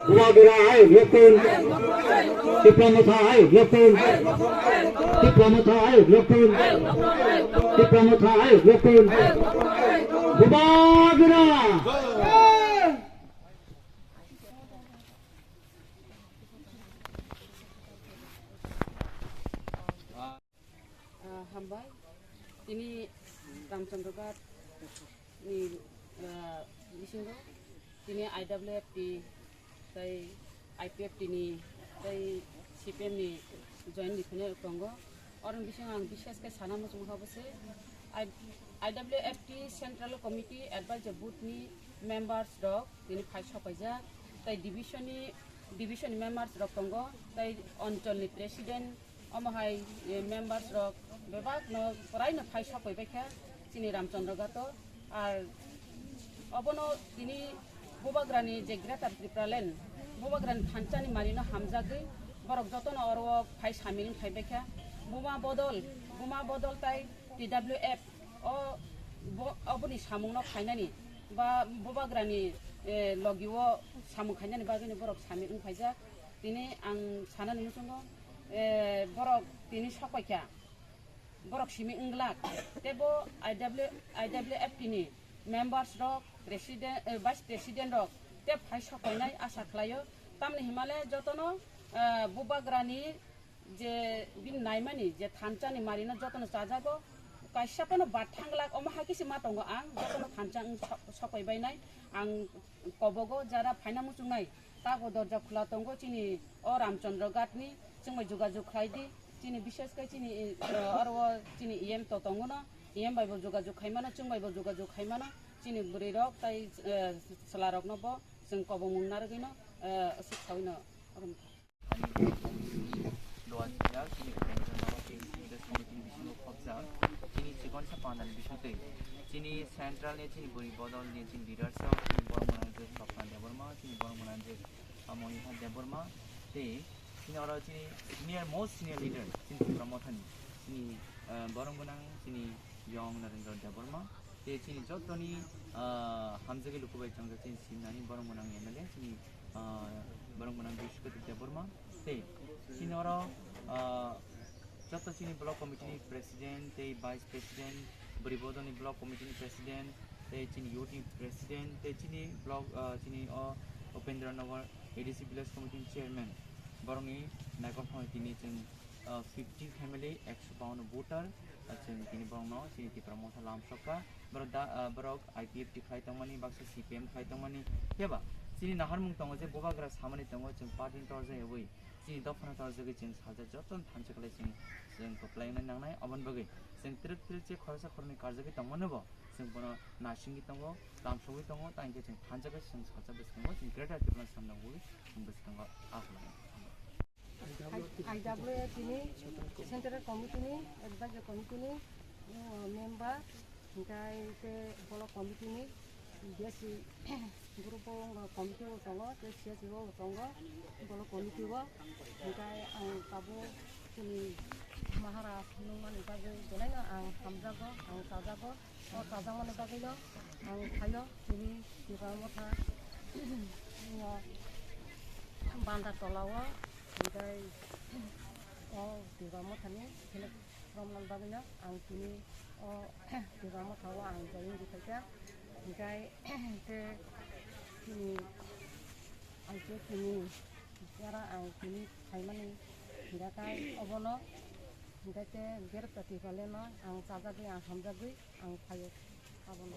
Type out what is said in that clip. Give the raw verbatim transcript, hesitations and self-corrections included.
Bubagra ayuk lokun. Tipra Motha ayuk lokun. Tipra Motha ayuk lokun. Tipra Motha ayuk lokun. Bubagra. Ah, hambai. Tini Ramchandra Ghat ni, ah, bisingo tini I W F T tei I P F T ni tei C P M ni join ni phene tongo. Oroni bisingo ang bishes khe sana muchung habo se I-, I W F T Central Committee Advisor Board ni members rok tini phai sopaijak tei division ni, division ni members rok tongo tei onchol ni president. Omo hai, eh, members rok bebak no porai no phai sokoi bai kha chini Ramchandra Ghat o. Ar obono tini Bubagra ni je Greater Tripura Land, Bubagra ni thansa ni mari no hamjagwi borok joto no oro o phai samil wng phai bai kha. Buma Bodol, Buma Bodol tai T W F o bo-, oboni samung no khainani ba Bubagra ni, eh, logi o samung khainani bagwi ni borok samil wng phaijak. Tini ang sanani muchungo, eh, borok tini sokoikha, borok simi wngglak, tebo I W, I W F T ni members rok, president, eh, vice president rok, tei phai sokoinai asa khlaio. Tamni himale jotono, eh, Bubagrani je bini naimani je thansani marino jotono chajago, kaisa phano bad thanglak, omo hai khe se ma tongo ang, jotono thansa wng so-, sokoi bainai ang kobogo, jara phaina muchungnai. Tago dorja khula tongo chini o Ramchandra Ghat ni, chwng bai jogajog khlai di. Chini bishes khe chini, eh, oro o chini E M to tongo no, E M bai bo jogajog khai mano, chwng bai bo jogajog khai mano. Chini bwrwi rok tai, eh, chwla rok no bo chwng kobongmung narwgwi no, eh, aswk saui no oro wngkha. Ani Lower Siang, chini Upendra Nagar T D C Village Committee ni bisingo khopjak, chini chikonsa pandani bisingtwi, chini central ni, chini bwrwi bodol ni, chini leaders rok, chini borok mwnang je Swapna Debbarma, chini borok mwnang je Monika Debbarma, tei chini oro chini senior, most senior leader, chini Tipra Mothani, chini, ah, borok mwnang chini Yong Narendra Debbarma, tei chini jotoni, ah, hamjagwi luku bai chongjak chini simnani borok mwnang M L A, chini, ah, borok mwnang Biswajit Debbarma, tei chini oro, ah, joto chini block committee ni president tei vice president, bwrwi bodol ni block committee ni president, tei chini youth ni president, tei chini block, ah, chini o Upendra Nagar A D C village committee ni chairman, borokni naikolphano tini chwng, ah, fifty family, ekso bawanno voter, ah, chwng tini borokno chini Tipra Motha lamsokha. Borok da, ah, borok I P F T khlai tongmani, baksa C P M khlai tongmani, phiya ba chini naharmung tongo je Bubagra samani tongo, chwng party ni torjak yaui, chini dophano torjagwi chwng sajak jotono thansa khlai chwng, chwng kwplai wngnai nangnai. Aboni bagwi chwng twrwk twrwk je khoroksa khoroknwi karjagwi tongmano bo, chwng bono nasingwi tongo, lamsogwi tongo, tei hwnkhe chwng thansa khe chwng sajak bwskango, chwng Greater Tipraland samno ugwi chwng bwskango a khlai. I W F T ni Central Committee ni, Advisory Committee ni, uh, member, hingkai te block committee ni, B S C group o wngkha committee o tongo, tei C S C o tongo, block committee o. Hingkai ang tabuk chini Maharaj nungmani bagwi belaino ang hamjago, ang chajago. O chajakmani bagwino ang phaio chini Tipra Motha, o Banda tola o, hingkai o Tipra Mothani select romnani bagwino ang tini o Tipra Motha o ang join di phaikha. Hingkai te chini ang te chini jara ang tini phaimani hingkai obono hingkai te Greater Tipraland no ang chajagwi ang hamjagwi ang phaio abono.